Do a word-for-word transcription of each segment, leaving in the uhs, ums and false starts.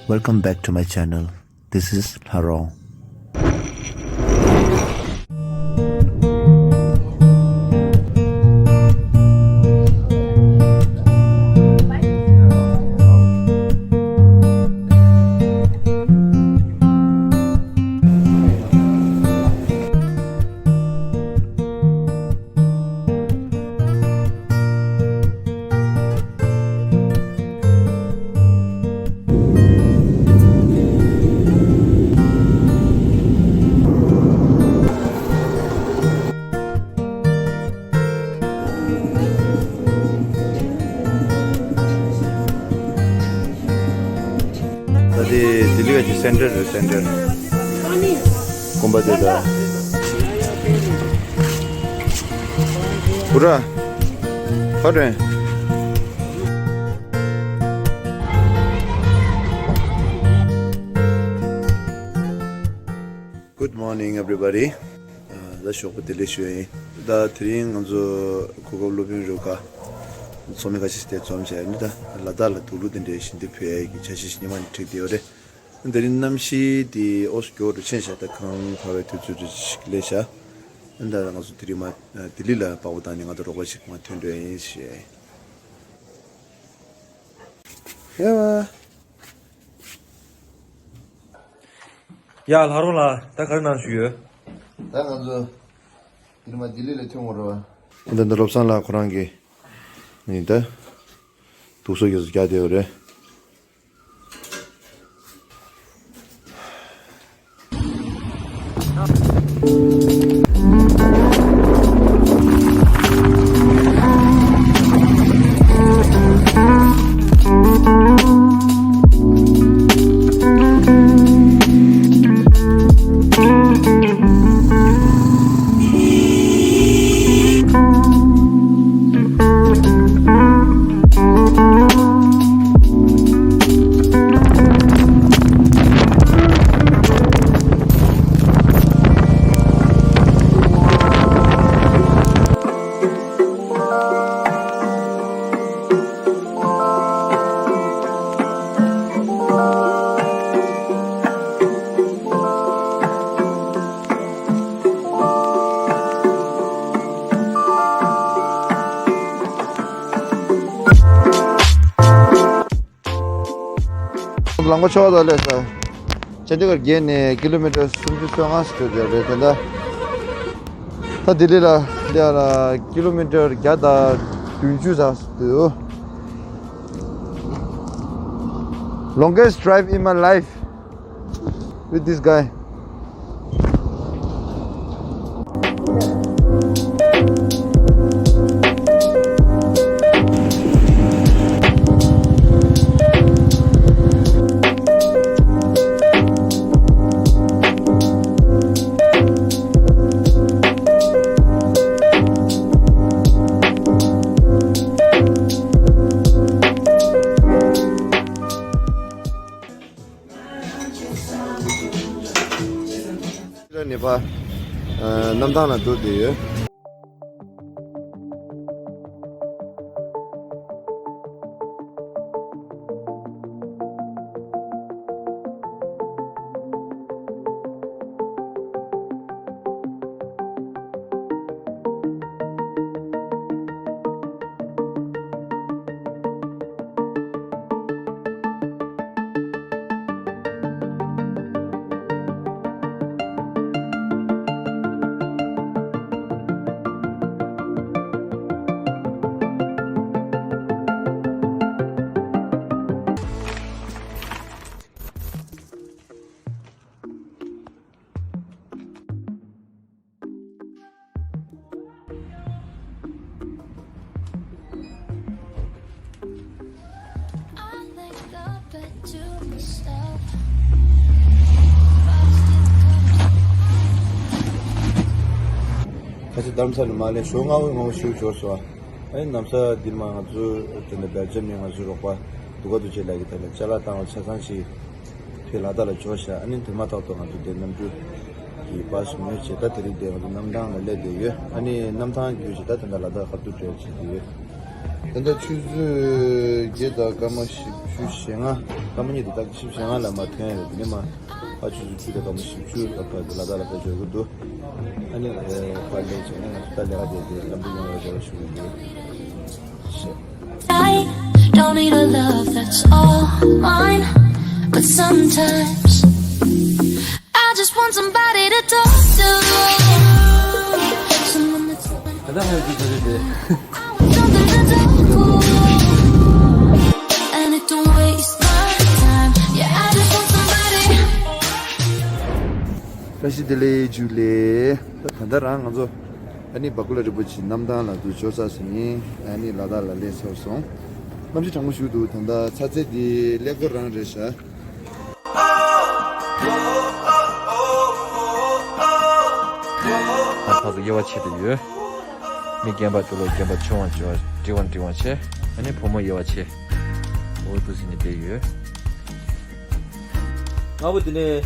Welcome back to my channel. This is Lharong. ད་དེ་ལྡི་ལི་ག་ཅིག་སེན་ཊར་རེད། སེན་ཊར། དགོན་པ་དེ་དང་། བུ་ར། ཧོ་ཏྲེན། Good morning, everybody. ཨ། ད་ཞོགས་པ་བདེ་ལེགས་ཞུ་ཡ་ཡིན། ད་དེ་རིང་ང་ཚོ་གོ་སྐབས་སློབ་དཔོན་རུ་ཁག་ཚོགས་མི་ཁ་ཤས་ཤིག་དེ་འཛོམས་བྱས་ནས། ད་ལ་དྭགས་ལ་དུག་ལོག་དེ་འདྲའི་ཞལ་འདེབས་ཕུལ་ཡ་གི་འཆར་གཞི་ཞིག་སྔོན་མ་ནས་བསྒྲིགས་བསྡད་ཡོད་རེད། དེ་རིང་གནམ་གཤིས་དེ་ཨོ་སྐྱོ་རུ་ཕྱིན་ཤག་ད་ཁང་བར་བའི་དུས་ཚོད་རེ་ཞིག་སླེབས་ཤག་ད་ང་ཚོ་དེ་རིང་མར་ལྡི་ལི་ལ་བབས་པ་དང་ནི་ང་ཚོ་རོགས་པ་ཞིག་མར་ཐོན་འགྲོ་ཡ་ཡིན་ཞེས། ཡ་བ། ཡ། ལྷ་རོང་ལགས། ད་ག་རེ་གནང་བཞིན་ཡོད། ད་ང་ཚོ་འདིར་མར་ལྡི་ལི་ལ་ཐོན་དགོས་རེད་བ། འདི་འདི་བློ་བཟང་ལགས་ཁོ་རང་གི་ནི་ད་དུག་སོགས་ཀྱི་རྒྱག་བསྡད་ཡོད་རེད། རླངས་འཁོར་ཆེ་བ་དག་སླེབས་སོང་། ཆ་འདི་གར་བརྒལ་ནས་ཀི་ལོ་མི་ཊར་སུམ་ཅུ་སོ་ལྔ་ཙམ་ཡོད་རེད་དེ་འདྲ། ད་ལྡི་ལི་ལ་འདི་ལ་ཀི་ལོ་མི་ཊར་བརྒྱ་དང་བདུན་ཅུ་ཙམ་འདུག Longest drive in my life with this guy. ནེ་པཱལ་གནམ་ཐང་ལ་འགྲོ་བསྡད་ཡོད། ཁ་ཆེ་རྡ་རམ་ས་ལ་མར་ལན་ཞོགས་སྔ་པོ་སྔ་པོ་ཞིག་འབྱོར་སོང་། ཨ་ནི་གནམ་ས་འདིར་མར་ང་ཚོ་དེ་འདྲ་སྦེལ་ཇམ་ནས་ང་ཚོའི་རོགས་པ་དུ་ཀ་དུ་ཅེ་ལགས་ཀྱིས་དེ་འདྲ་ཅ་ལག་བཏང་བ་ཆ་ཚང་ཞིག་ཕེབས་ལ་དྭགས་ལ་འབྱོར་ཤག་ཨ་ནི་དེ་མ་ཐག་ཏུ་ང་ཚོ་དེ་གནམ་གྲུ་གི་བཱ་སི་ཉོས་བྱས། ད་དེ་རིང་དེ་ང་ཚོ་གནམ་ཐང་ལ་སླེབས་བསྡད་ཡོད། ཨ་ནི་གནམ་ཐང་བརྒྱུད་བྱས་ད་དེ་འདྲ་ལ་དྭགས་ཁ་ཐུག་འགྲོ་བྱེད་ཀྱི་ཡོད། ད་ལྟ་ཆུ་ཚོད་བརྒྱད་དང་སྐར་མ་བཞི་བཅུ་ཞེ་ལྔ། སྐར་མ་གཉིས་དང་ཏག་ཏག་བཞི་བཅུ་ཞེ་ལྔ་ལ་མར་ཐོན་ཡོད། དེ་ནས་མར་ཕར་ཆུ་ཚོད་བཅུ་དང་སྐར་མ་བཞི་བཅུ་ལ་ཕར་ལ་དྭགས་ལ་ཕར་འབྱོར་གྱི་འདུག་ཨ་ནི་ཕར་སླེབས་བྱས་ནས་ང་ཚོ་ད་ལས་ཀ་དེ་དེ་ལམ་འགྲོ་ཡོང་བའི་རེ་བ་ཞུ་གི་ཡོད། I don't need a love that's all mine, but sometimes I just want somebody to talk to. Someone that's ད་ལྟ་ང་ཚོ་ད་ལྟ་དེ། I want something to talk to. And it don't waste my time. Yeah, I just want somebody. བཀྲ་ཤིས་བདེ་ལེགས། ཇུ་ལེ། ད་ད་ལྟ་རང་ང་ཚོ་ཨ་ནི་བ་ཀུ་ལ་རིན་པོ་ཆེའི་གནམ་ཐང་ལ་འདུག་འབྱོར་ཚར་སོང་ཡིན། ཨ་ནི་ལ་དྭགས་ལ་སླེབས་ཚར་སོང་། གནམ་གཤིས་གྲང་མོ་ཞིག་འདུག་ད་ལྟ་ཚ་ཚད་འདི་ཀླད་ཀོར་རང་རེད་ཤག་ཕར་ཚུར་དབྱེ་བ་ཕྱེ་བསྡད་ཡོད། མི་རྒན་པ་ཕྲུ་གུ། རྒན་པ་ཆུང་བ་ཆུང་བ། འབྲིང་བ་འབྲིང་བ་བྱས། ཨ་ནི་བུ་མོ་དབྱེ་བ་ཕྱེ། འོ་འདུག་ཟིན་ནས་བསྡད་ཡོད། ང་བུ་དེ་ནས་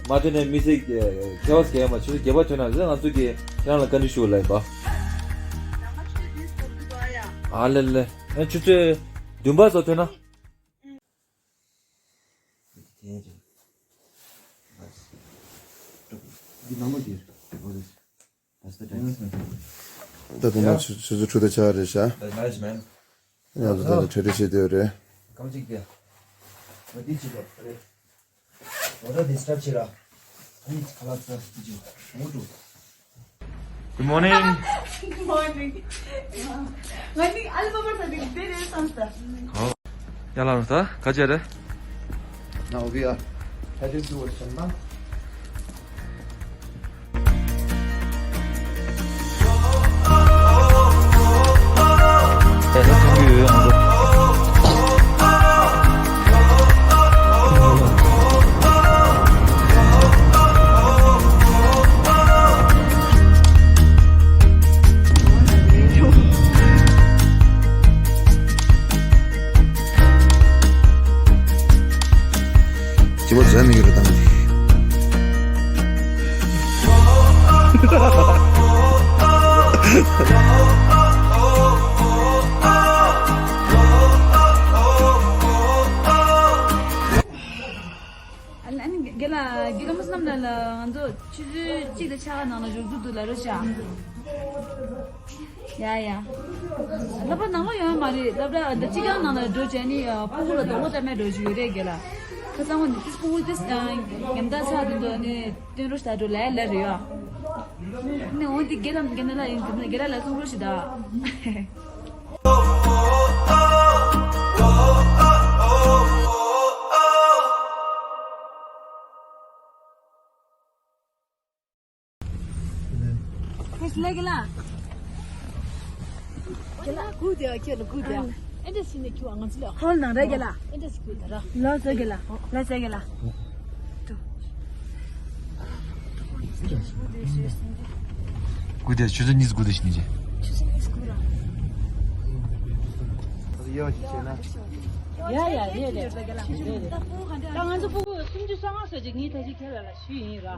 མ་ཐོན་ནས་མི་ཚེ་ཁྱད་པར་གང་ཡང་མ་བྱུང་། རྒྱལ་པོ་ཐོན་ན་ཟེར། ང་ཚོ་གིས་ཁྱེད་རང་ལ་བཀའ་འདྲི་ཞུ་ལབ་ཡིན་པ། ཨ་ལེ་ལེ། ཨ་ཆུ་ཚོད་བདུན་པ་ཙམ་ཐོན་ན། འདི་ནང་ལོགས་ཀྱི། That's the dance. ད་དུང་ཆུ་ཚོད་དྲུག་དང་ཕྱེད་ཀ་རེད་ཤག That's nice, man. ཡང་ད་ལྟ་གྲ་སྒྲིག་བྱེད་དུས་རེད། ཀམ་ཅིག་དེ། ང་འདི་ཅིག་ལ་རེད། ང་ད་ཌི་སི་ཊརབ་བྱེད་ར། ཨ་ནི་ཁ་ལག་ཚ་ཅིག་མོ་ཏུ། Good morning. Good morning. ང་ནི་ཨལ་པ་པར་ད་འདི་འདི་རེད་བསམ་ས། ཡ་ལ་ད་ག་ཅེ་རེད། Now we are heading towards Shanma. ཅི་བ་ཟ་མི་ཡོད་རེད་དམ། ཨ་ནི་རྒན་ལགས། རྒན་ལགས་མུ་སི་ལམ་ལ་ལ་ང་ཚོ་ཆུ་ཚོད་གཅིག་དང་ཕྱེད་ཀ་ནང་ལ་འབྱོར་རྒྱུ་འདུག་ལབ་རོགས་བྱ། ཡ་ཡ། སློབ་གྲྭ་ནང་ལོགས་ཡོང་ཡ་མ་རེད། སློབ་གྲྭ་འདི་སྤྱི་ཁང་ནང་ལ་འགྲོ་བྱས་ནི་ཕྲུ་གུ་ལ་རྡོག་རྡོག་བཏབ་མེད་འགྲོ་རྒྱུ་ཡོད་རེད། རྒན་ལགས་ཁ་སང་བ་ནི་ཏིས་ཕྲུ་གུ་ཏིས་ཉམ་ཐག་ཆགས་འདུག་འདུག་ནི་སྟོན་རོགས་བྱ་འགྲོ་ལས་ལས་རེད་ཡ། ནི་འོན་ཏེ་རྒན་ལགས་རྒན་ལགས་ཡིན་དུས་ནི་རྒན་ལགས་ལ་གསུང་རོགས་ཞུ་ད། ཁྱེད་ལ་གུ་དེ་ཁྱེད་ལ་གུ་དེ། ཨེ་འདྲ་ཞིག་ནས་ཁྱོད་ང་ཚོ་ལ་ཧོལ་ནང་རེད་རྒན་ལགས། ཨེ་འདྲ་ཞིག་དགོས་ད་ར། ལོ་ཟེར་རྒན་ལགས། ལོ་ཟེར་རྒན་ལགས། དུ། དགུ་དེ་ཆུ་ཚོད་གཉིས་དགུ་དེ་ཞིག་ནས་རེད། ཆུ་ཚོད་གཉིས་དགུ་ར། ཡ་ཡ་ཡ་ཡ། ད་ང་ཚོ་ཕྲུ་གུ་སུམ་ཅུ་སོ་ལྔ་ཙམ་ཅིག་ངས་ད་ཅིག་ཁྱེད་ལ་ལ་ཞུས་ཡིན་ར།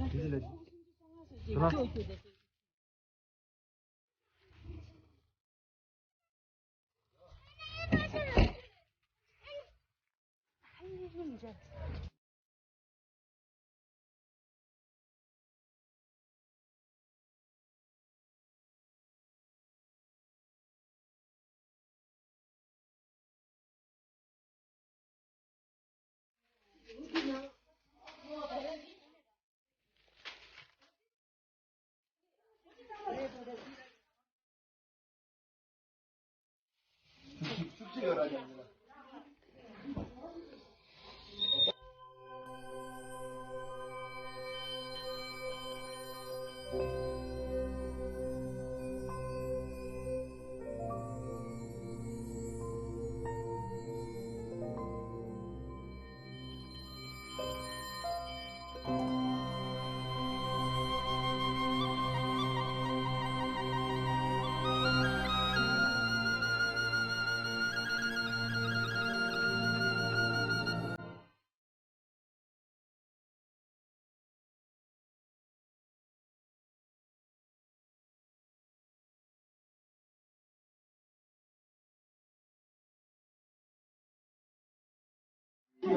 ད་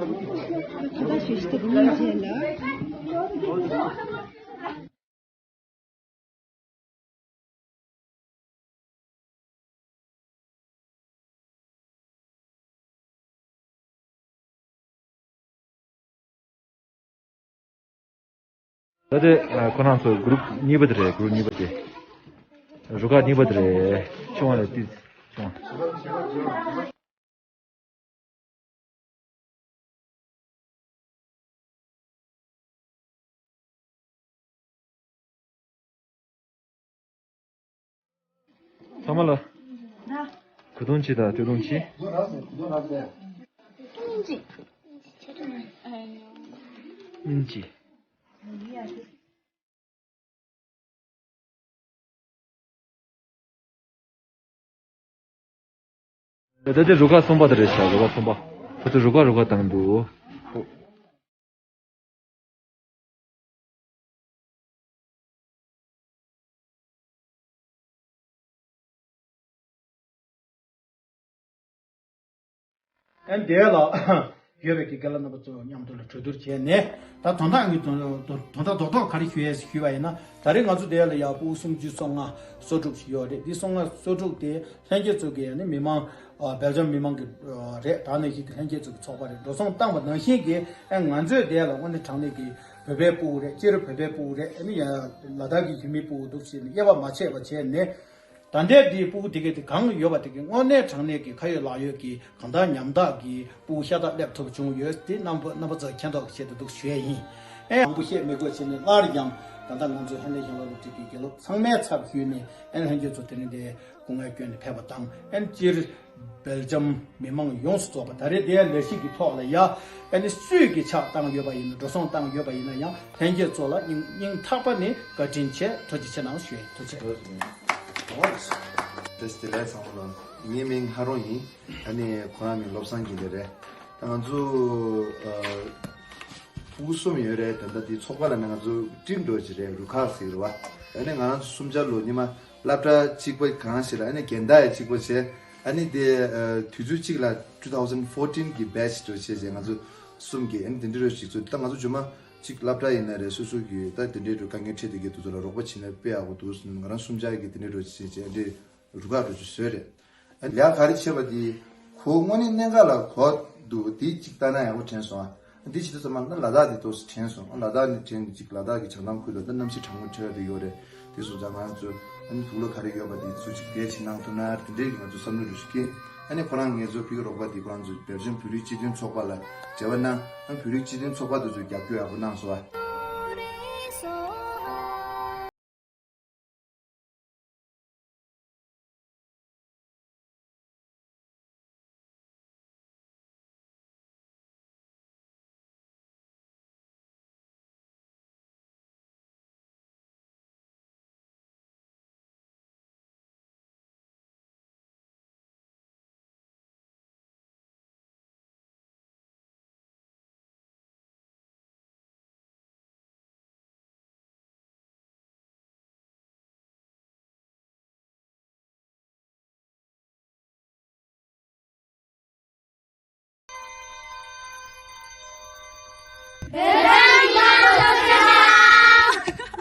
དེ་ཁོ་རང་ཚོ་གུ་རུབ་གཉིས་པ་དེ་རེད། གུ་རུབ་གཉིས་པ་དེ། རུ་ཁག་གཉིས་པ་དེ་རེད། ཆུང་བ་ལ་ཏིས་ཆུང་བ། ཚང་མ་ལ། གུ་དོང་ཅི་དང་ཏེ་དོང་ཅི། ཨིན་ཅི། ཨིན་ཅི། ད་ལྟ་རུ་ཁག་གསུམ་པ་དེ་རེད་ཤག་རུ་ཁག་གསུམ་པ། ཁོ་ཚོ་རུ་ཁག་རུ་ཁག་བཏང་འདུག་ཨན་དེ་ལ་ཡོད་པའི་གི་རྒན་ལགས་རྣམ་པ་ཚོ་མཉམ་དུ་ལ་གྲོས་བསྡུར་བྱས་ནས། ད་དོན་དག་གི་དོན་དོན་དག་རྡོག་རྡོག་ག་རེ་ཞུ་ཡས་ཞུས་པ་ཡིན་ན། ད་རེས་ང་ཚོ་དེ་ལ་ཡག་པོ་སུམ་ཅུ་སོ་ལྔ་སོ་དྲུག་ཞིག་ཡོད་རེད། འདི་སོ་ལྔ་སོ་དྲུག་དེ་ལྷན་རྒྱས་ཚོ་གི་ཡང་ནི་མི་མང་། ཨ། སྦེལ་ཇམ་མི་མང་གི་ཨ་རེད། ད་ནང་བཞིན་གྱི་ལྷན་རྒྱས་ཚོ་གི་ཚོགས་པ་རེད། འགྲོ་སོང་བཏང་བ་ནང་བཞིན་གྱི་ཨ་ང་ཚོས་དེ་ལ་དངོས་གནས་དྲང་གནས་ཀྱི་བོད་པའི་ཕྲུ་གུ་རེད། སྤྱིར་བོད་པའི་ཕྲུ་གུ་རེད། ཨ་ནི་ཡང་ལ་དྭགས་ཀྱི་ཡུལ་མིའི་ཕྲུ་གུ་འདུག་ཟེར་ནས་དབྱེ་བ་མ་ཕྱེ་བ་བྱས་ནས། ད་ལྟའི་འདིའི་ཕྲུ་གུ་དེ་གའི་དེ་གང་ཡོད་པ་དེ་གའི་དངོས་གནས་དྲང་གནས་ཀྱི་ཁ་ཡོད་ལག་ཡོད་ཀྱི་གང་དག་ཉམ་ཐག་གི་ཕྲུ་གུ་ཤ་སྟག་སླེབས་ཐུབ་བྱུང་ཡོད། དེ་རྣམ་པ་རྣམ་པ་ཚོ་མཁྱེན་རྟོགས་ཆེད་དུ་འདུག་ཞུ་ཡས་ཡིན། ཨེ། མང་པོ་བཤད་མི་དགོས་བྱས་ནས། སླར་ཡང་ད་ལྟ་ང་ཚོའི་ཧན་ལེ་ཞང་བླ་སློབ་ཁྲིད་ཀྱི་དགེ་སློབ་ཚང་མའི་ཚབ་ཞུས་ནས། ཨེ། ལྷན་རྒྱས་ཚོ་དེ་རིང་འདིར་སྐུ་ངལ་བསྐྱོན་ནས་ཕེབས་པ་དང་། ཨེ། སྤྱིར་སྦེལ་ཇམ་མི་མང་ཡོངས་སུ་རྫོགས་པ་ད་རེས་འདིའི་ལས་གཞི་གི་ཐོག་ལ་ཡ། ཨ་ནི་སུས་ཀྱིས་ཕྱག་བཏང་ཡོད་པ་ཡིན་ན། འགྲོ་སོང་བཏང་ཡོད་པ་ཡིན་ན་ཡང་། ལྷན་རྒྱས་ཚོ་ལ་སྙིང་སྙིང་ཐག་པ་ནས་བཀའ་དྲིན་ཆེ། ཐུགས་རྗེ་ཆེ་གནང་ཞུ་ཡིན། ཐུགས་རྗེ་ཆེ། བཀྲ་ཤིས་བདེ་ལེགས། ཚང་མ་ལ། ངའི་མིང་ལྷ་རོང་ཡིན། ཨ་ནི་ཁོ་རང་མིང་བློ་བཟང་དགེ་ལེགས་རེད། ད་ང་ཚོ་ཨ་ཕྲུ་གུ་གསུམ་ཡོད་རེད། ད་ལྟ་དེ་ཚོགས་པ་ལ་ནི་ང་ཚོ་ཊིམ་འདྲ་ཅིག་རེད། རུ་ཁག་ཟེར་བ། ཨ་ནི་ང་རང་ཚོ་གསུམ་ཆ་ལོ་ཉི་མ་སློབ་གྲྭ་གཅིག་པ་གང་ཞིག་ལ། ཨ་ནི་རྒན་བདག་ཡང་གཅིག་པ་བྱས། ཨ་ནི་དེ་ཨ་དུས་ཚོད་གཅིག་ལ་two thousand fourteen གི་བེ་ཆི་འདྲ་བྱས་བྱས། ང་ཚོ་གསུམ་གྱིས་ཨ་ནི་དེ་འདྲ་རེ་ཞིག་ཚོ། ད་ང་ཚོ་རྗེས་མ་གཅིག་སློབ་གྲྭ་ཡིན་ན་རེད། སོ་སོ་གི་ད་དེ་འདྲའི་འགྲོ་དཀའ་ངལ་འཕྲད་དེ་གི་དུས་ཚོད་ལ་རོགས་པ་བྱེད་ན་དཔེ་ཡག་པོ་འདུག་ཟེར་ནས། ང་རང་གསུམ་ཆ་གིས་དེ་འདྲའི་འགྲོ་བྱས་བྱས། ཨ་འདྲའི་རུ་ཁག་འགྲོ་ཆུ་བཟོས་རེད། ཨ་ལས་ཀ་ག་རེ་བྱས་པ་དེ་ཁོ་དངོས་གནས་གནད་འགག་ལ་གོ་འདུག་དེ་གཅིག་ལྟ་ན་ཡག་པོ་དྲན་སོང་། ཨ་འདི་བྱེད་དུས་ཙམ་པ་ན་ལ་དྭགས་དེ་ཏོག་ཙམ་དྲན་སོང་། ཨ་ལ་དྭགས་ནས་དྲན་ནས་གཅིག་ལ་དྭགས་ཀྱི་བྱང་ཐང་ཁུལ་ལ་ད་གནམ་གཤིས་གྲང་མོ་འཕྲད་ཡ་དེ་ཡོད་རེད། དེ་སོང་ཙང་ང་ཚོ་ཨ་ནི་དུག་ལོག་ག་རེ་ཡོད་པ་དེ་ཚུར་གཅིག་དེ་བྱེད་གནང་ཐུབ་ན་དེ་འདྲའི་ང་ཚོ་བསམ་བློ་འདྲ་ཞིག་སྐྱེས། ཨ་ནི་ཁོ་རང་ངེད་ཚོ་བོད་ཀྱི་རོགས་པ་དེ་ཁོ་རང་ཚོ་སྦེལ་ཇམ་བོད་རིགས་སྤྱི་མཐུན་ཚོགས་པ་ལ་འབྲེལ་བ་གནང་། ཨ་ནི་བོད་རིགས་སྤྱི་མཐུན་ཚོགས་པ་དེ་ཚོས་རྒྱབ་སྐྱོར་ཡག་པོ་གནང་སོང་བ།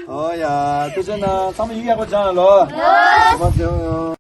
ཨོ་ཡ། ཐུགས་རྗེ་གནང་། ཚང་མ་ཡིག་ཡག་པོ་སྦྱངས་ལོ། ལོ།